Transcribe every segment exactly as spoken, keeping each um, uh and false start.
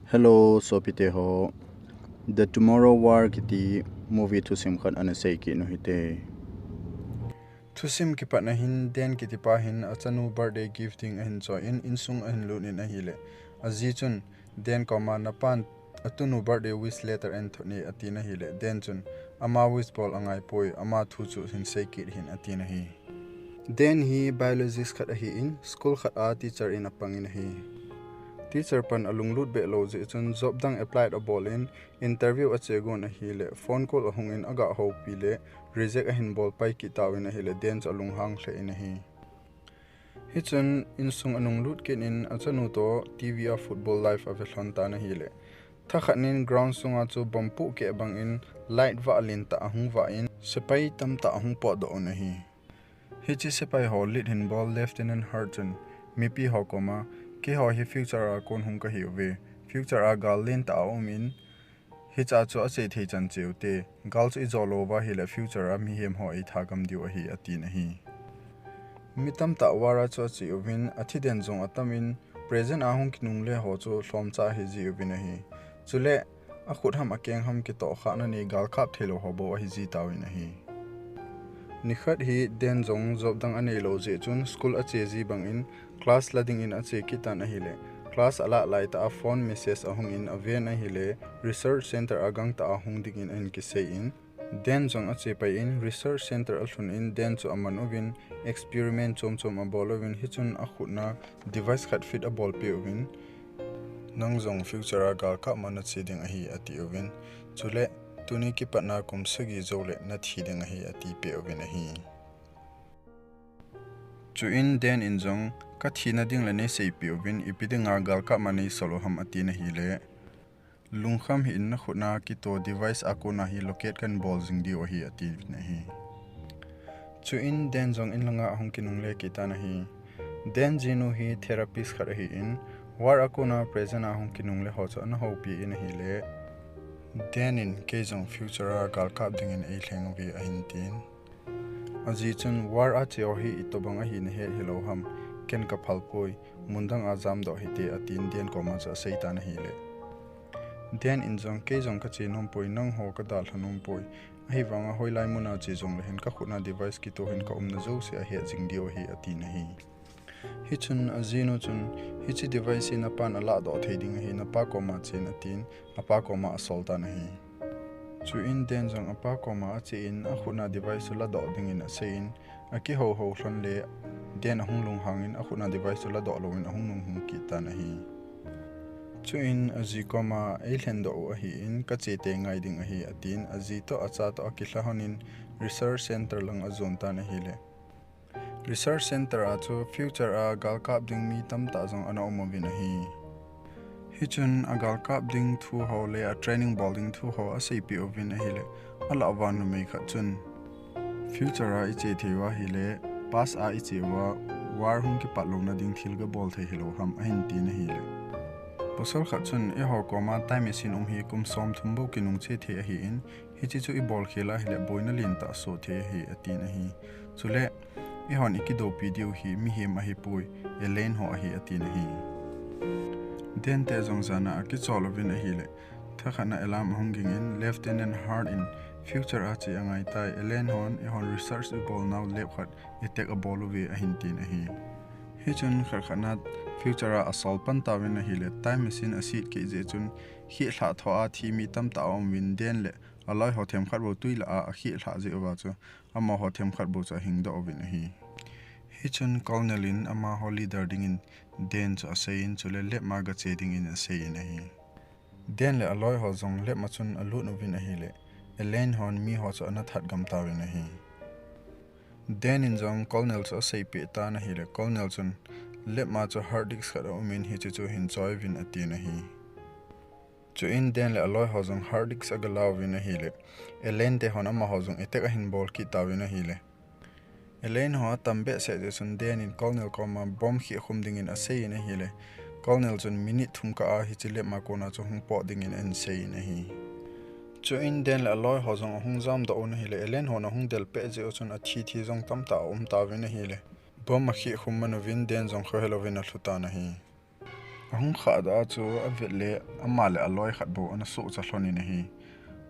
Hello, sopite ho. The Tomorrow War kiti movie thusim khat ana sei kit u hite. Thusim kipatna hin Dan kitipa hin achanu birthday gift ding ahin choi in, insung ahin lut in ahile, aji chun Dan koma, napan atunu birthday wish letter ahin thot e, atin ahile, Dan chun ama wish bol angaipoi, ama thu chu hin sei kit hih in, atin ahi. Dan hi biologist khat ahin, school khat a teacher in apang in ahi. Teacher pan alunglut behlou jeh chun job dang applied abol in, interview ache gon ahile, phone call ahung in aga houpi le, reject ahin bol pai kit tauvin ahile, Dan chu alunghang lheh in ahi. Hichun insung anunglut kit in achanu toh TV a football live ave lhon tan ahile, thakhat in ground sunga chu bomb puh keh bang in light vah lentah ahung vah in, sepai tamtah ahung potdoh un ahi. Hiche sepai ho lead hin bol Lieutenant Hurd chun mipi ho koma, keiho hi future a kon hung kahiuve, future a gal lentah aum in, hichea chu ache thei chan cheu te, gal chu ijo louva ahile future a mihem ho eitha gam diu ahi, atin ahi. Mi tamtah war a chu ache uvin, athi den jong atam in, present a hung kinungle ho chu lhomcha ahiji uvin ahi. Chule akhut ham akeng ham kitohkhahna nei galkap theilou ho bou ahiji tauvin ahi. Nikhat hi Dan jong job dang aneilou jeh chun school ache ji bang in, class la ding in ache kit tan ahile, class alah laitah a phone message ahung in, aven ahile research center a gangtah a hung ding in ahin kisei in, Dan jong ache pai in, research center alhun in, Dan chu aman uvin, experiment chom chom abol uvin, hichun akhutna device khat fit abolpeh uvin, nang jong future a galkap ma nache ding ahi, ati uvin. Chule tuni kipatna kum sagi joule nathi ding ahi, atipeh uvin ahi. Chuin Dan in jong, kathina ding le neiseipeh uvin, ipi dinga galkap ma neisol u ham, atin ahile, lungkham hih in, nakhutna kitoh device a kona hi locate kahin bol jing diu ahi, atin ahi. Chuin Dan jong inlanga ahung kinungle kit tan ahi. Dan jinu hi therapist khat ahin, war a kona present a hung kinungle ho chu ana houpi in ahile, Dan in, kei jong future a galkap dingin eilheng uve, ahin tin. Aji chun, war a che ho hi itobang ahi nahet hilou ham, ken kaphalpoi, mundang a jamdoh hite, atin Dan koma chu aseitan ahile, Dan in jong, kei jong kache nompoi, nangho kadalha nompoi, ahivanga hoilai muna che jongle hin kakhutna device kitoh hin kaumna jouse ahet jing diu ahi, atin ahi. Hichun ajinu chun, hiche device hi napan alahdoh thei ding ahi, napa koma chen, atin, apa koma asol tan ahi. Chuin Dan jong apa koma achen, akhutna device chu ladoh dingin aseiyin, akihouhou lhon le, Dan ahung lunghangin akhutna device chu ladoh louvin ahung nunghung kit tan ahi. Chuin aji koma, eilhendoh u ahin, kache tei ngai ding ahi, atin, aji toh acha toh akilha lhonin research center lang ajon tan ahile, research center a chu future a galkap ding mi tamtah jong ana um uvin ahi. Hichun agalkap ding thu ho le a training bol ding thu ho aseipeh uvin ahile, alah uva numei khat chun, future a iche thei uva ahile, past a iche uva, war hung kipat louna ding thil gabol thei hilou ham, ahin tin ahile, pasal khat chun, eiho koma time machine um hi kum somthum bou kinungche thei ahin, hiche chu ibol khel ahile boina lentah asoh thei ahi, atin ahi. Chule, eihon ikidoupi diu hi mihem ahipoi, alien ho ahi, atin ahi. Dan te jong jana akichol uvin ahile, thakhatna alarm ahung gingin, Lieutenant Hurd in future a che angaitai, alien hon eihon research ibolnau lab khat attack abol uve, ahin tin ahi. Hichun khatkhatna future a asol pan tauvin ahile, time machine aset kit jeh chun, khihlhah thoh a thi mi tamtah aum uvin, Dan le aloiho themkhat bou twi lah a akhihlhah jeh uva chu, amaho themkhat bou chu ahingdoh uvin ahi. Hichun Colonel in amaho leader dingin Dan chu aseiyin, chule lab ma gache dingin aseiyin ahi. Dan le aloiho jong lab ma chun alut uvin ahile, alien hon miho chu ana that gam tauvin ahi. Dan in jong Colonel chu aseipeh tan ahile, Colonel chun, lab ma chu hard disk khat aumin, hiche chu hin choi uvin, atin ahi. Chuin Dan le aloiho jong hard disk agalauvin ahile, alien te hon amaho jong attack ahin bol kit tauvin ahile, alien ho atam behseh jeh chun Dan in Colonel koma bomb khehkhum dingin aseiyin ahile, Colonel chun minute thum kah a hiche lab ma kona chu hung pot dingin ahin seiyin ahi. Chuin Dan le aloiho jong ahung jamdoh un ahile, alien hon ahung delpeh jeh u chun athi thi jong tamtah aum tauvin ahile, bomb akhehkhum man uvin Dan jong khohelouvin alhu tan ahi. Ahung khahdoh a chu avet le ama le aloi khat bou ana sohcha lhonin ahi.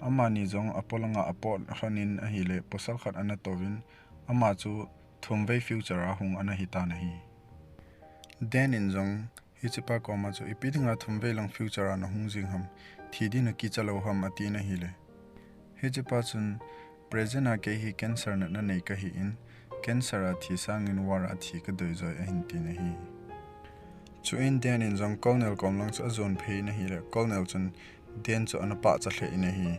Amani jong apolanga apot lhonin ahile pasal khat ana touvin ama chu thumvei future a hung ana hitan ahi. Dan in jong hichepa koma chu ipi dinga thumvei lang future a nahung jing ham, thi ding nakicha lou ham atin ahile. Hichepa chun present a kei hi cancer natna nei kahin, cancer a thi sangin war a thi kadei joi ahin tin ahi. Chuin Dan in jong Colonel kom lang chu ajon phei in ahile, Colonel chun Dan chu ana pahcha lheh in ahi.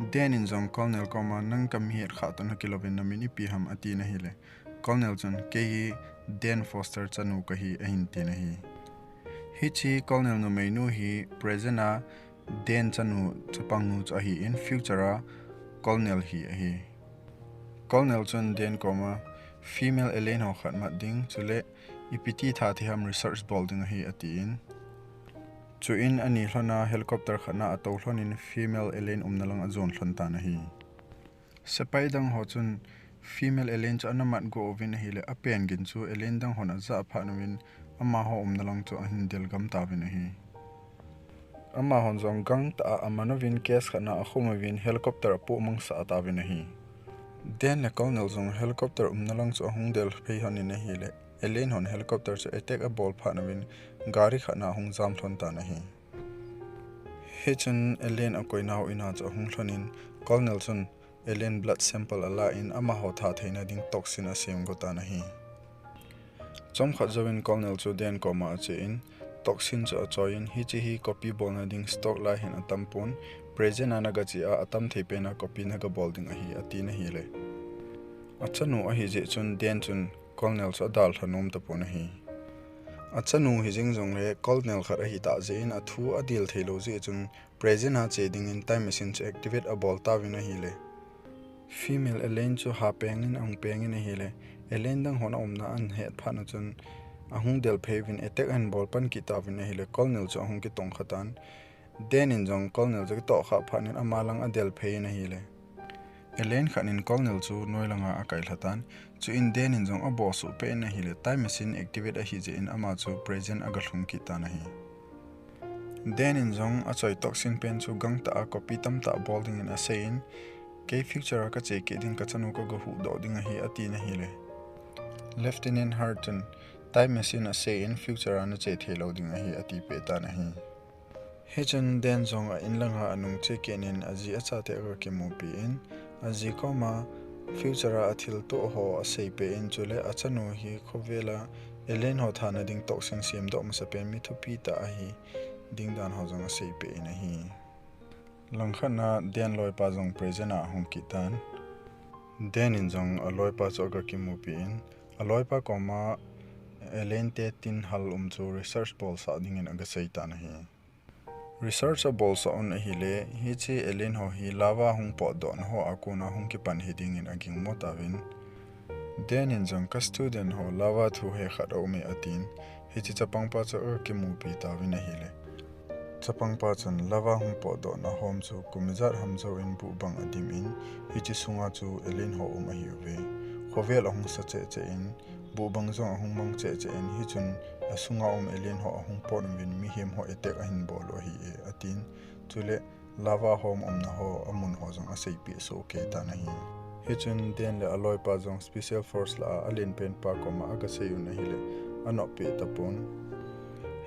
Dan in jong Colonel koma nang kami het khah toh nakilouvin namin ipi ham atin ahile, Colonel chun kei hi Dan Foster chanu kahi ahin tin ahi. Hiche Colonel numeinu hi present a Dan chanu chapangnu chu ahin future a Colonel hi ahi. Colonel chun Dan koma female alien ho khat mat ding chule ipi ti tha thi ham research bol ding ahi atin. Chuin ani lhona helicopter khatna atou lhonin female alien umna lang ajon lhon tan ahi. Sepai dang ho chun female alien chu ana mat go uvin ahile apen gin chu alien dang hon ajah phat uvin amaho umna lang chu ahin del gam tauvin ahi. Amahon jong gangtah a aman uvin case khatna akhum uvin helicopter apoh mangsah tauvin ahi. Dan le Colonel jong helicopter umna lang chu ahung del phei lhonin ahile alien hon helicopter chu attack abol phat uvin gari khatna ahung jam lhon tan ahi. Hichun alien akoinau in'a chu ahung lhonin Colonel chun alien blood sample alan amaho tha theina ding toxin asem go tan ahi. Chomkhat jouvin Colonel chu Dan koma achen toxin chu achoiyin hiche hi copy bolna ding stock lai hin atampon present a nagache a atam thei pen a copy nagabol ding ahi atin ahile. Achanu ahijeh chun Dan chun Colonel chu adalha nom tapon ahi. Achanu hijing jongle Colonel khat ahitah jeh in athu adel theilou jeh chun present a che dingin time machine chu activate abol tauvin ahile. Female alien chu ha pengin ahung pengin ahile. Alien dang hon aumna ahin het phat uchun ahung del phei uvin attack ahin bol pan kit tauvin ahile Colonel chu ahung kitongkha tan. Dan in jong Colonel chu akitoh khah phat in ama lang adel phei in ahile. Alien khat in Colonel chu noi langa akailha tan. Chuin Dan in jong abosuh peh in ahile time machine activate ahijeh in ama chu present agalhung kit tan ahi. Dan in jong achoi toxin pen chu gangtah a copy tamtah bol dingin aseiyin, kei future a kache kit ding kachanu kagahuhdoh ding ahi atin ahile. Lieutenant Hart chun time machine aseiyin future a nache theilou ding ahi atipeh tan ahi. Hichun Dan jong a-in langa anung che kit in aji achate agakimupi in, aji koma future a athiltoh ho aseipeh in chule achanu hi khovela alien ho thana ding toxin semdoh masapen mi thupi tah ahi ding dan ho jong aseipeh in ahi. Langkhatna Dan loipa jong present a ahung kit tan. Dan in jong aloipa chu agakimupi in, aloipa koma alien te tin hal um chu research bolsah dingin agasei tan ahi. Research abolsah un ahile, hiche alien ho hi lava hung potdohna ho a kona hung kipan hidingin agingmo tauvin. Dan in jong ka student ho lava thu hekhat aume atin, hiche chapangpa chu agakimupi tauvin ahile. Chapangpa chun lava hung potdohna hom chu kum ijat ham jouvin buhbang adim in, hiche sunga chu alien ho um ahiuve. Khovel ahung sa cheh cheh in, buhbang jong ahung mang cheh cheh in, hichun asunga um alien ho ahung pot uvin mihem ho attack ahin bol u ahi e, atin. Chule lava hom umna ho amun ho jong aseipeh soh kei tan ahi. Hichun Dan le aloipa jong special force lah a alenpen pa koma agasei un ahile, anoppeh tapon.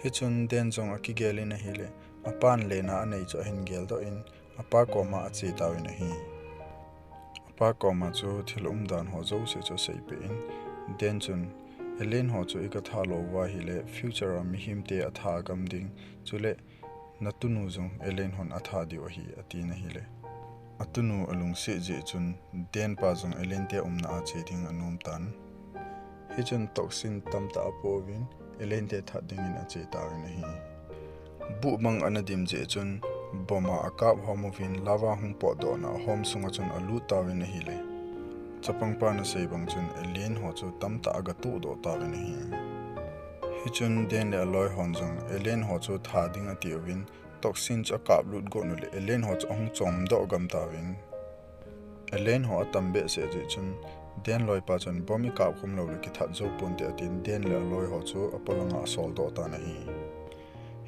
Hichun Dan jong akigel in ahile, apan lena anei chu ahin geldoh in, apa koma ache tauvin ahi. Apa koma chu thil umdan ho jouse chu aseipeh in, Dan chun alien ho chu ikatha lou uva ahile future a mihemte atha gam ding, chule natunu jong alien hon atha diu ahi, atin ahile. Atunu alungset jeh chun Dan pa jong alien te umna a che ding anom tan. Hichun toxin tamtah apoh uvin, alien te that dingin ache tauvin ahi. Buhbang ana dim jeh chun, bomb a akap hom uvin lava hung potdohna ahom sunga chun alut tauvin ahile. Chapangpan asei bang chun alien ho chu tamtah agatuhdoh tauvin ahi. Hichun Dan le aloi hon jong alien ho chu tha ding ati uvin, toxin chu akaplut got uleh alien ho chu ahung chomdoh gam tauvin. Alien ho atam behseh jeh chun, Dan loipa chun bomb ikap khum loule kithat jou ponte atin, Dan le aloi ho chu apolanga asoldoh tan ahi.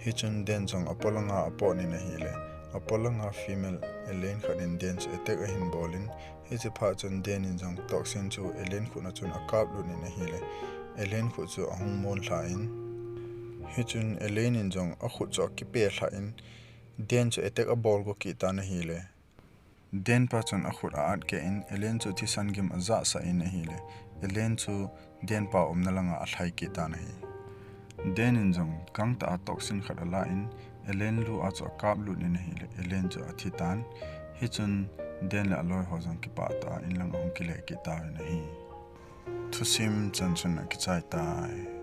Hichun Dan jong apolanga apot in ahile, apolanga female alien khat in Dan chu attack ahin bol in, hiche phat chun Dan in jong toxin chu alien khut a chun akap lut in ahile, alien khut chu ahung mon lha in, hichun alien in jong akhut chu akipe lha in, Dan chu attack abol go kit tan ahile. Dan pa chun akhut a-at keh in, alien chu thisan gim ajahsah in ahile, alien chu Dan pa umna langa alhai kit tan ahi. Dan in jong gangtah a toxin khat alah in, alien lu a chu akap lut in ahile, alien chu athi tan. Hichun Dan le aloi ho jong kipah tah a inlang ahung kile kit tauvin ahi. Thusim chan chun akichai tai.